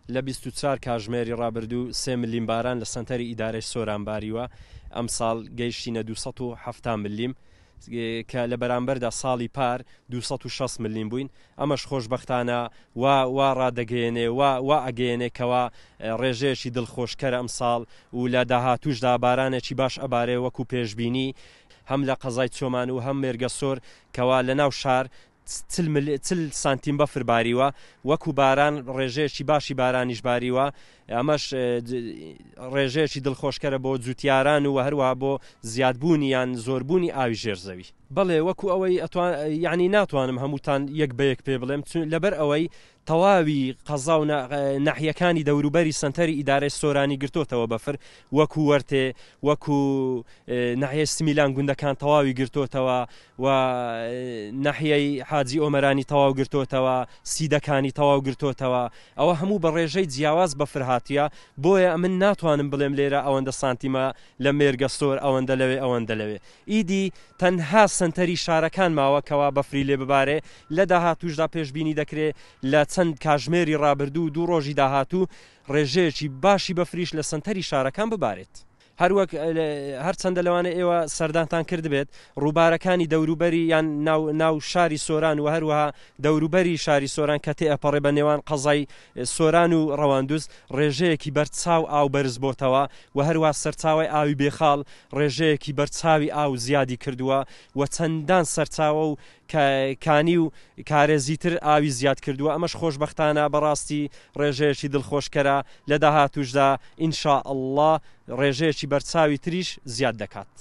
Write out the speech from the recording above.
لە 24 کاژمێری ڕابردوو 3 ملیم باران لە سەنتەری ئیدارەی سۆران باریوە، ئەمساڵ گەیشتینە 270 ملیم کە لە بەرامبەردا ساڵی پار 260 ملیم بووین، ئەمەش خۆشبەختانە وا وا ڕادەگەیەنێ وا وا ئەگەیەنێ کەوا ڕێژەیەکی دڵخۆشکەرە ئەمساڵ و لە داهاتووشدا بارانێکی باش ئەبارێ وەکو پێشبینی هەم لە قەزای چۆمان و هەم مێرگەسۆر کەوا لە ناو شار 40 مل 40 سانتیم بەفر باریوە وەکو باران ڕێژەیەکی باشی بارانیش باریوە ئەمەش ڕێژەیەکی دڵخۆشکەرە بۆ جوتیاران و هەروەها بۆ زیادبوونی یان زۆربوونی ئاوی ژێر زەوی. بەڵێ وەکو ئەوەی ئەتوان یانی ناتوانم هەمووتان یەک بە یەک پێ بڵێم چون لەبەر ئەوەی تەواوی قەزا و ناحیەکانی دەوروبەری سەنتەری ئیدارەی سۆرانی گرتۆتەوە بەفر وەکو وەرتێ وەکو ناحیەی سمیلان گوندەکان تەواوی گرتۆتەوە و ناحیەی حاجی ئۆمەرانی تەواو گرتۆتەوە سیدەکانی تەواو گرتۆتەوە ئەوە هەموو بە ڕێژەی جیاواز بەفر هاتیە بۆیە ئەمن ناتوانم بڵێم لێرە ئەوەندە سانتیمە لە مێرگەسۆر ئەوەندە لەوێ ئەوەندە لەوێ ئیدی تەنها سەنتەری شارەکان ماوە کەوا بەفری لێ ببارێ، لە داهاتووشدا پێشبینی دەکرێ لە چەند کاژمێری ڕابردوو و دوو ڕۆژی داهاتوو ڕێژەیەکی باشی بەفریش لە سەنتەری شارەکان ببارێت. هەروەک هەرچەندە لەوانەیە ئێوە سەردانتان کردبێت، ڕووبارەکانی دەوروبەری یان ناو ناو شاری سۆران و هەروەها دەوروبەری شاری سۆران کە تێئەپەڕێ بە نێوان قەزای سۆران و ڕەواندوز ڕێژەیەکی بەرچاو ئاو بەرزبۆتەوە و هەروەها سەرچاوەی ئاوی بێخاڵ ڕێژەیەکی بەرچاوی ئاو زیادی کردووە و چەندان سەرچاوە و کانی و کارێزی تر ئاوی زیاد کردووە، ئەمەش خۆشبەختانە بەڕاستی ڕێژەیەکی دڵخۆشکەرە، لە داهاتووشدا ان شاء اللە ڕێژەیەکی بەرچاوی تریش زیاد دەکات.